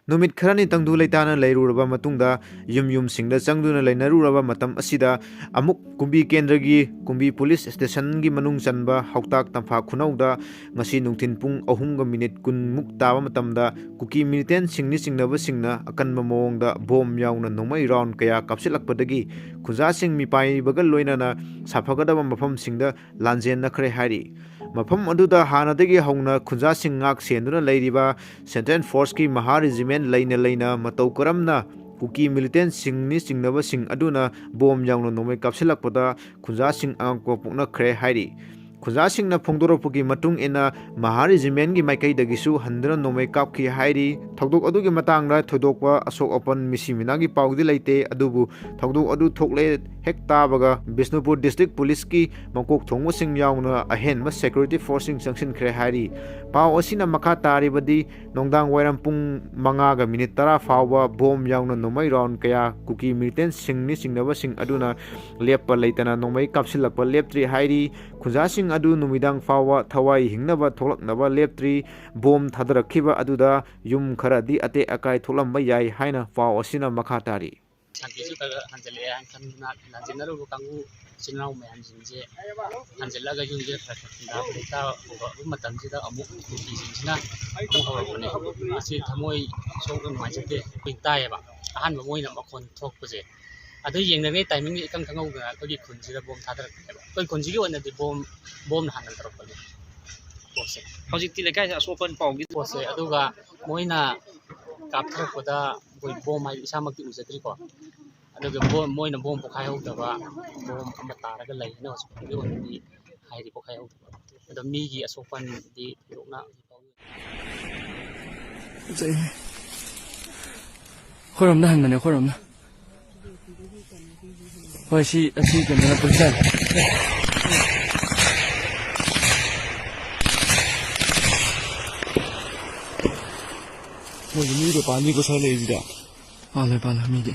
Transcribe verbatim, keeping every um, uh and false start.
ꯅꯨꯃꯤꯠ ꯈꯔꯅꯤ ꯇꯪꯗꯨ ꯂꯩꯇꯥꯅ ꯂꯩꯔꯨꯔꯕ ꯃꯇꯨꯡꯗ, ꯌꯨꯝ ꯌꯨꯝꯁꯤꯡꯗ ꯆꯪꯗꯨꯅ ꯂꯩꯅꯔꯨꯔꯕ ꯃꯇꯝ ꯑꯁꯤꯗ, ꯑꯃꯨꯛ ꯀꯨꯝꯕꯤ ꯀꯦꯟꯗ꯭ꯔꯒꯤ ꯀꯨꯝꯕꯤ ꯄꯨꯂꯤꯁ ꯁ꯭ꯇꯦꯁꯟꯒꯤ ꯃꯅꯨꯡ ꯆꯟꯕ ꯍꯧꯇꯥꯛ ꯇꯝꯐꯥ ꯈꯨꯅꯧꯗ ꯉꯁꯤ ꯅꯨꯡꯊꯤꯟ ꯄꯨꯡ ꯑꯍꯨꯝꯒ ꯃꯤꯅꯤꯠ ꯀꯨꯟꯃꯨꯛ ꯇꯥꯕ ꯃꯇꯝꯗ, ꯀꯨꯀꯤ ꯃꯤꯂꯤꯇꯦꯟꯁꯤꯡꯅ ꯆꯤꯡꯅꯕꯁꯤꯡꯅ ꯑꯀꯟꯕ ꯃꯑꯣꯡꯗ ꯕꯣꯝ ꯌꯥꯎꯅ ꯅꯣꯡꯃꯩ ꯔꯥꯎꯟ ꯀꯌꯥ ꯀꯥꯞꯁꯤꯜꯂꯛꯄꯗꯒꯤ, ꯈꯨꯟꯖꯥꯁꯤꯡ ꯃꯤꯄꯥꯏꯕꯒ ꯂꯣꯏꯅꯅ ꯁꯥꯐꯒꯗꯕ ꯃꯐꯝꯁꯤꯡꯗ ꯂꯥꯟꯖꯦꯟꯅꯈ꯭ꯔꯦ ꯍꯥꯏꯔꯤ꯫ ꯃꯐꯝ ꯑꯗꯨꯗ ꯍꯥꯟꯅꯗꯒꯤ ꯍꯧꯅ ꯈꯨꯟꯖꯥꯁꯤꯡ ꯉꯥꯛ ꯁꯦꯟꯗꯨꯅ ꯂꯩꯔꯤꯕ Central Forceꯀꯤ ꯃꯍꯥ Regiment ꯂꯩꯅ ꯂꯩꯅ ꯃꯇꯧ ꯀꯔꯝꯅ ꯀꯨꯀꯤ ꯃꯤꯂꯤꯇꯦꯟꯁꯤꯡꯅꯤ ꯆꯤꯡꯅꯕꯁꯤꯡ ꯑꯗꯨꯅ ꯕꯣꯝ ꯌꯥꯎꯅ ꯅꯣꯡꯃꯩ ꯀꯥꯞꯁꯤꯜꯂꯛꯄꯗ ꯈꯨꯟꯖꯥꯁꯤꯡ ꯑꯉꯛꯄ ꯄꯣꯛꯅꯈ꯭ꯔꯦ ꯍꯥꯏꯔꯤ꯫ ꯈꯨꯟꯖꯥꯁꯤꯡꯅ ꯐꯣꯡꯗꯣꯔꯛꯄꯒꯤ ꯃꯇꯨꯡ ꯏꯟꯅ, ꯃꯍꯥ Regimentꯀꯤ ꯃꯥꯏꯀꯩꯗꯒꯤꯁꯨ ꯍꯟꯗꯨꯅ ꯅꯣꯡꯃꯩ ꯀꯥꯞꯈꯤ ꯍꯥꯏꯔꯤ꯫ ꯊꯧꯗꯣꯛ ꯑꯗꯨꯒꯤ ꯃꯇꯥꯡꯗ ꯊꯣꯏꯗꯣꯛꯄ ꯑꯁꯣꯛ ꯑꯄꯟ ꯃꯤꯁꯤ ꯃꯤꯅꯥꯒꯤ ꯄꯥꯎꯗꯤ ꯂꯩꯇꯦ, ꯑꯗꯨꯕꯨ ꯊꯧꯗꯣꯛ ꯑꯗꯨ ꯊꯣꯛꯂꯦ ꯍꯦꯛ ꯇꯥꯕꯒ ꯕꯤꯁꯅꯨꯄꯨꯔ District Policeꯀꯤ ꯃꯀꯣꯛ ꯊꯣꯡꯕꯁꯤꯡ ꯌꯥꯎꯅ ꯑꯍꯦꯟꯕ security forceꯁꯤꯡ ꯆꯪꯁꯤꯟꯈ꯭ꯔꯦ ꯍꯥꯏꯔꯤ꯫ ꯄꯥꯎ ꯑꯁꯤꯅ ꯃꯈꯥ ꯇꯥꯔꯤꯕꯗꯤ, ꯅꯨꯡꯗꯥꯡ ꯋꯥꯏꯔꯝ ꯄꯨꯡ ꯃꯉꯥꯒ ꯃꯤꯅꯤꯠ ꯇꯔꯥ ꯐꯥꯎꯕ ꯕꯣꯝ ꯌꯥꯎꯅ ꯅꯣꯡꯃꯩ ꯔꯥꯎꯟ ꯀꯌꯥ ꯀꯨꯀꯤ ꯃꯤꯂꯤꯇꯦꯟꯁꯤꯡꯅꯤ ꯆꯤꯡꯅꯕꯁꯤꯡ ꯑꯗꯨꯅ ꯂꯦꯞꯄ ꯂꯩꯇꯅ ꯅꯣꯡꯃꯩ ꯀꯥꯞꯁꯤꯜꯂꯛꯄ ꯂꯦꯞꯇ꯭ꯔꯤ ꯍꯥꯏꯔꯤ꯫ ꯈꯨꯟꯖꯥꯁꯤꯡ ꯑꯗꯨ ꯅꯨꯃꯤꯗꯥꯡ ꯐꯥꯎꯕ ꯊꯋꯥꯏ ꯍꯤꯡꯅꯕ ꯊꯣꯛꯂꯛꯅꯕ ꯂꯦꯞꯇ꯭ꯔꯤ꯫ ꯕꯣꯝ ꯊꯥꯗꯔꯛꯈꯤꯕ ꯑꯗꯨꯗ ꯌꯨꯝ ꯈꯔꯗꯤ ꯑꯇꯦꯛ ꯑꯀꯥꯏ ꯊꯣꯛꯂꯝꯕ ꯌꯥꯏ ꯍꯥꯏꯅ ꯄꯥꯎ ꯑꯁꯤꯅ ꯃꯈꯥ ꯇꯥꯔꯤ꯫ ꯁꯥꯟꯇꯤꯁꯨ ꯈꯔ ꯈꯔ ꯍꯟꯖꯤꯜꯂꯛꯑꯦ ꯍꯥꯏꯅ ꯈꯟꯗꯨꯅ, ꯂꯥꯟꯖꯦꯟꯅꯔꯨꯕ ꯀꯥꯡꯕꯨ ꯏꯆꯤꯜ ꯏꯅꯥꯎ ꯃꯌꯥꯝꯁꯤꯡꯁꯦ ꯍꯟꯖꯤꯜꯂꯛꯑꯒ ꯌꯨꯝꯁꯤꯗ ꯈꯔ ꯈꯔ ꯈꯨꯟꯗꯥꯕ ꯂꯩꯇꯥꯕ ꯍꯧꯕ ꯃꯇꯝꯁꯤꯗ, ꯑꯃꯨꯛ ꯀꯨꯀꯤꯁꯤꯡꯁꯤꯅ ꯑꯃꯨꯛ ꯍꯧꯔꯛꯄꯅꯦ꯫ ꯃꯁꯤ ꯊꯃꯣꯏ ꯁꯣꯛꯅ ꯅꯨꯡꯉꯥꯏꯖꯗꯦ꯫ ꯑꯩꯈꯣꯏ ꯇꯥꯏꯌꯦꯕ, ꯑꯍꯥꯟꯕ ꯃꯣꯏꯅ ꯃꯈꯣꯟ ꯊꯣꯛꯄꯁꯦ, ꯑꯗꯨ ꯌꯦꯡꯅꯔꯤꯉꯩ timingꯁꯦ ꯏꯈꯪ ꯈꯪꯍꯧꯗꯅ ꯑꯩꯈꯣꯏꯒꯤ ꯈꯨꯟꯁꯤꯗ ꯕꯣꯝ ꯊꯥꯗꯔꯛꯄꯅꯦꯕ꯫ ꯑꯩꯈꯣꯏ ꯈꯨꯟꯁꯤꯒꯤ ꯑꯣꯏꯅꯗꯤ ꯕꯣꯝ, ꯕꯣꯝꯅ ꯍꯥꯟꯅ ꯇꯧꯔꯛꯄꯅꯦ ꯄꯣꯠꯁꯦ꯫ ꯍꯧꯖꯤꯛꯇꯤ ꯂꯩꯀꯥꯏꯗ ꯑꯁꯣꯛ ꯑꯄꯟ ꯄꯥꯎꯒꯤ ꯄꯣꯠꯁꯦ, ꯑꯗꯨꯒ ꯃꯣꯏꯅ ꯀꯥꯞꯊꯔꯛꯄꯗ ꯑꯩꯈꯣꯏ ꯕꯣꯝ ꯍꯥꯏꯗꯤ ꯏꯁꯥꯃꯛꯇꯤ ꯎꯖꯗ꯭ꯔꯤꯀꯣ, ꯑꯗꯨꯒ ꯕꯣꯝ, ꯃꯣꯏꯅ ꯕꯣꯝ ꯄꯣꯈꯥꯏꯍꯧꯗꯕ, ꯕꯣꯝ ꯑꯃ ꯇꯥꯔꯒ ꯂꯩꯌꯦꯅ ꯍꯧꯖꯤꯛ ꯐꯥꯎꯒꯤ ꯑꯣꯏꯅꯗꯤ ꯍꯥꯏꯔꯤ, ꯄꯣꯈꯥꯏꯍꯧꯗꯕ꯫ ꯑꯗꯣ ꯃꯤꯒꯤ ꯑꯁꯣꯛꯄꯟꯗꯤ ꯊꯣꯏꯗꯣꯛꯅ ꯍꯧꯖꯤꯛ ꯐꯥꯎꯒꯤ ꯐꯖꯩꯍꯦ꯫ ꯑꯩꯈꯣꯏꯔꯣꯝꯗ ꯍꯟꯕꯅꯦ, ꯑꯩꯈꯣꯏꯔꯣꯝꯗ꯫ ꯍꯣꯏ, ꯁꯤ, ꯑꯁꯤ ꯀꯩꯅꯣꯅ ꯄꯨꯟꯁꯜ꯫ ꯃꯣꯏꯒꯤ ꯃꯤꯗꯣ ꯄꯥꯟꯅꯤ ꯀꯣ ꯁ꯭ꯋꯥꯏ ꯂꯩꯔꯤꯁꯤꯗ꯫ ꯄꯥꯜꯂꯣꯏ, ꯄꯥꯜꯂꯣꯏ, ꯃꯤꯗꯤ꯫